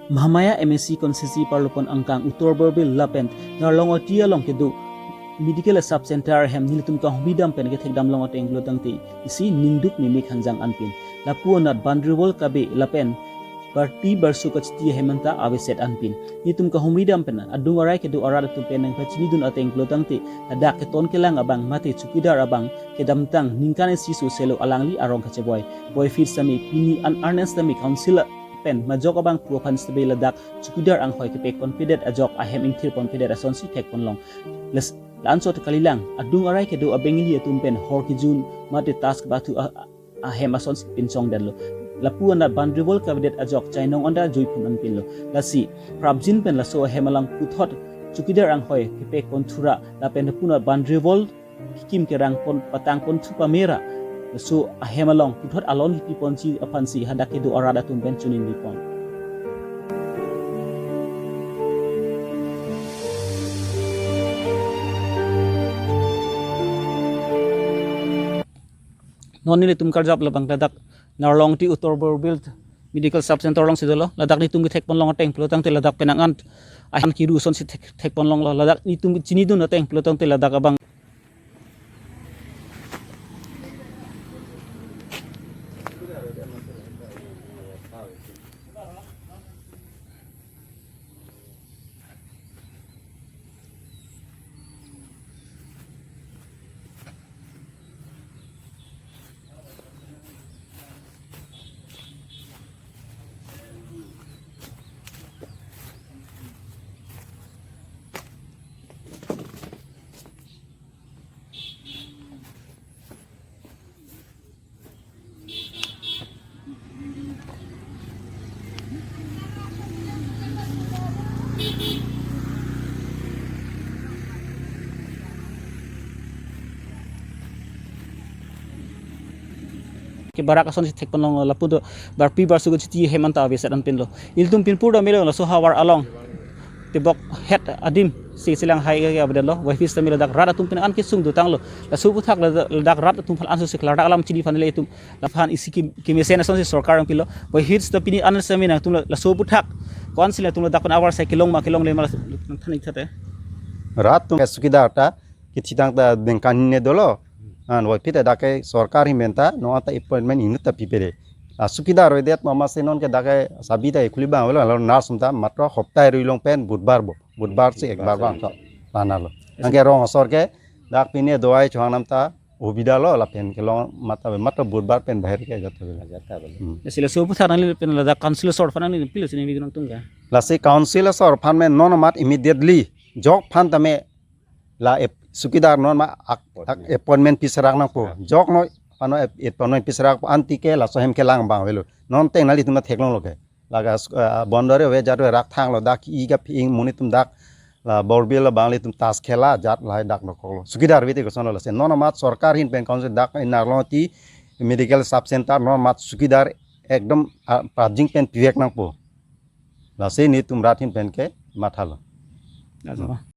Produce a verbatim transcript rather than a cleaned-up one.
Mahamaya M A C constituency parlopon angkang Uttor Borbil lapen Narlongoti along kedo medical sub center ahem nelitum kahumri dam pen kethekdam long ateng pulotangte isi ningduk mimik hanjang anpin. Lapu anat boundary wall kabe lapen barpi barsu kachiti ahem anta aveset anpin. Nelitum kahumri dam pen adung arai kedo arat atum pen nangpachinidun ateng pulotangte ladak keton kelang abang mate chowkidar abang kedamtang ningkan isi soselo alangli arong kacheboi. Boyfriend sitame pini an arnes sitame council pen majok abang pu aphan sitame ladak chowkidar anghoi kepek ponpedet ajok ahem ingthir ponpedet asonsi thek ponlong. Les, la-anchot kalilang adung arai kedo abengli atum pen hor kijun mate task bathu a-, a-, ahem asonsi pinchongdetlo. Lapu anat boundary wall kavedet ajok chainong anta juiphun anpinlo. Lasi prapjin pen laso ahem along puthot chowkidar anghoi kepek ponthura lapen lapu anat boundary wall kikim kerang pon patang ponthu pamera. Laso ahem along puthot alon kipi ponji aphansi hadak kedo arat atum pen choningri pon. Non nelitum karjap labang ladak Narlongoti Uttor Borbil Medical Sub Center alongsi dolo. Ladak nelitum kethek ponlong ateng pulotangte ladak penang an ahan kiru asonsi thek, thek ponlonglo. Ladak nelitum chinidun ateng pulotangte ladak abang Kebarak asonsi thek ponlong lapu do barpi barsu kachiti ahem anta aveset anpinlo. Ilitum pinpur do melo laso havar along tebok het adim si selang hai ke avedetlo. Boyfriend sitame ladak rat atum pen an kesung dotanglo. Laso aphuthak ladak, ladak rat atum aphan anso si klardak alam chini aphan le itum laphan isi ki, kimesen asonsi sorkar nangpilo. Boyfriend sita pini an sitame nangtum la, laso aphuthak ko-ansi latum ladak pen avar sai kelong ma kelongle ma nangthan-ik tha te. Rat atum ke chowkidar ta kethitang ta ningkan hini dolo. An boyfriend ta dak ke sorkar ahin pen ta non anta appointment inut ta pipede. La chowkidar avedet ma masi non ke dak ke sabi ta ekhuli abang avelo, la nurse ta matro hopta erui long pen budbar bo. Budbar si ekbar abang ta lanalo. Anke rong asor ke dak pini dawai chohang nam ta obida lo lapen kelong mata matro budbar pen bahir ke jat avelo. Jat avelo. Hmm. Lasi laso aphuthak nangli pen ladak council asor aphan nangli pilo si ningri nangtum ke. Lasi council asor aphan me non amat immediately jok aphan tame la ep, chowkidar non ma ak, ak appointment piserak nangpo. Jok noi aphan noi ep, appointment piserakpo, anti ke laso ahem kelang abang avelo. Non ateng nanglitum ta theklonglo ke. Laga, eh, boundary ave jat ave rak thanglo dak i ka ping monit atum dak la Borbil la bang ilitum tas khela jat lahai dak nokoklo. Chowkidar ave te kosonlo lasi. Non amat sorkar ahin pen council dak in Narlongoti medical sub center non amat chowkidar ekdom, ah, prapjin pen pivek nangpo. Lasi nelitum rat ahin pen ke mathalo. Laso.